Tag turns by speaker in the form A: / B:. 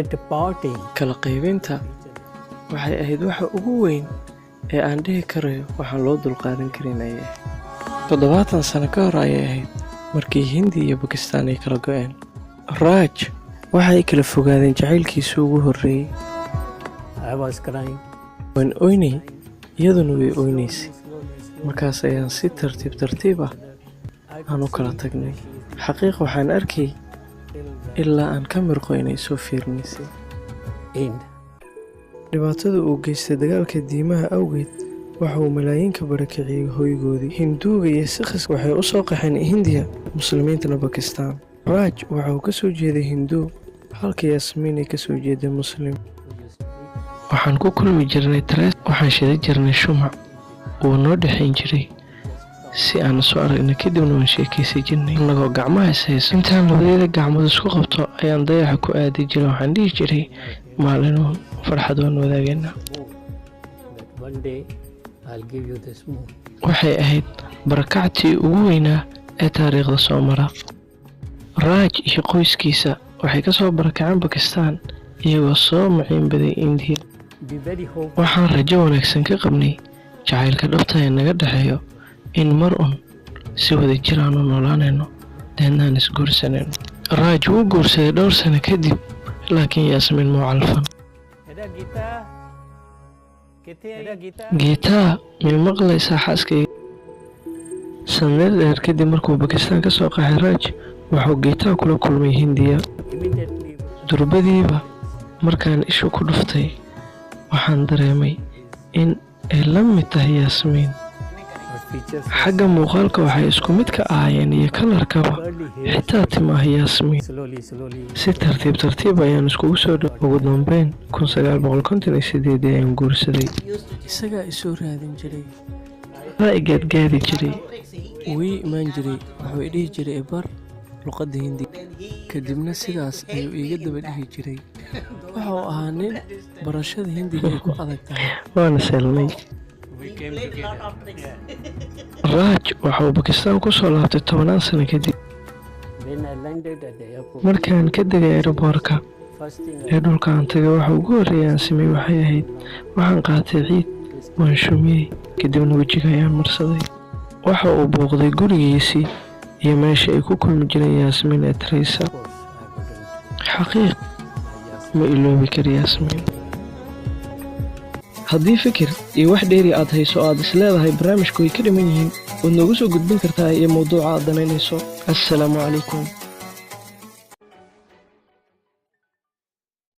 A: That parting
B: Kala qaybinta waxay ahayd waxa ugu weyn ee aan dhihi karayo waxaan loo dulqaadan karin ayay ahayd. 70 sano ka hor ayay ahayd markii Hindi iyo Bakistaan ay kala go'een. Raaj waxay kala fogaadeen jacaylkiisii ugu horreeyey.
A: I was crying.
B: Waan oynay, iyaduna way oynaysay. Markaas ayaan si tartiib tartiib ah aan u kala tagnay. Xaqiiq waxaan arkay ilaa aan ka mirqo inay soo fiirinaysay.
A: End.
B: Dhibaatada uu geystay dagaalka diimaha awgeed waxa uu malaayiin ka barakiciyey hoygoodii. Hinduuga iyo Sikhs waxay u soo qaxeen Hindiya, Muslimiintana Bakistaan. Raaj waxa uu ka soo jeeday Hinduu, halka Yaasmiin ay ka soo jeeday Muslim. Waxaan ku kulmi jirnay tarees, waxaan shidi jirnay shumac, wuu noo dhexayn jiray si aan isu aragno, kadibna waan sheekaysan jirnay annagoo gacmaha is hayso. Intaan labadeeda gacmood isku qabto ayaan dayaxa ku aadi jiray. Waxaan dhihi jiray, "Maalinuun farxad waan wadaagaynaa."
A: That one day I'll give you this moon.
B: Waxay ahayd barakactii ugu weynaa ee taariikhda soo mara. Raaj iyo qoyskiisa waxay ka soo barakaceen Bakistaan iyagoo soo maciinbaday Indiya.
A: Be very hopeful.
B: Waxaan rajo wanaagsan ka qabnay jacaylka dhabta ee naga dhexeeyo in mar un si wada jir aan u noolaanayno, deedna aan isguursanayno. Raaj wuu guursaday dhowr sano kadib, laakiin Yaasmiin muu calfan.
A: Eda Gita. Kithe Eda Gita.
B: Geetaa, mii maqlaysaa, xaaskayga? Sanado dheer kadib markuu Bakistaan ka soo qaxay Raaj, wuxuu Geetaa kula kulmay Hindiya.
A: Immediately
B: Durbadiiba markaan ishu ku dhuftay, waxaan dareemay in ay la mid tahay Yaasmiin.
A: Her features
B: Xagga muuqaalka waxay isku mid ka ahaayeen iyo kalarkaba,
A: curly hair.
B: xitaa timaha Yaasmiin.
A: Slowly, slowly.
B: Si tartiib tartiib ayaan iskugu soo dhow. Ugu dambeyn 1958 ayaan guursaday. Isagaa isoo raadin jiray, aa i gaadgaadi jiray, wuu ii imaan jiray, wuxuu i dhihi jiray, "Ibar luqadda Hindi." Kadibna sidaas ayuu iiga daba dhihi jiray. Waxa uu ahaa nin barashada Hindiga ay ku adag tahay. Waana seelnay.
A: We came together.
B: Raaj waxa uu Bakistaan ku soo laabtay tobanaan sano kadib.
A: When I landed at the airport,
B: Markaan ka degay aeroboorka
A: first thing
B: ee dhulka aan tagay, waxa ugu horreeya aan sameeyey waxay ahayd waxaan qaatay ciid, waan shumiyey, kadibna wejiga ayaan marsaday. Waxa uu booqday gurigiisii iyo meesha ay ku kulmi jireen Yaasmiin ee Teresa.
A: Of course, I wouldn't.
B: Xaqiiq
A: Yes.
B: ma iloobi kara Yaasmiin. Haddii fikir iyo wax dheeri aad hayso oo aad is leedahay barnaamijku way ka dhiman yihiin, waad noogu soo gudbin kartaa iyo mawduuca aad danaynayso. Assalaamu calaykum.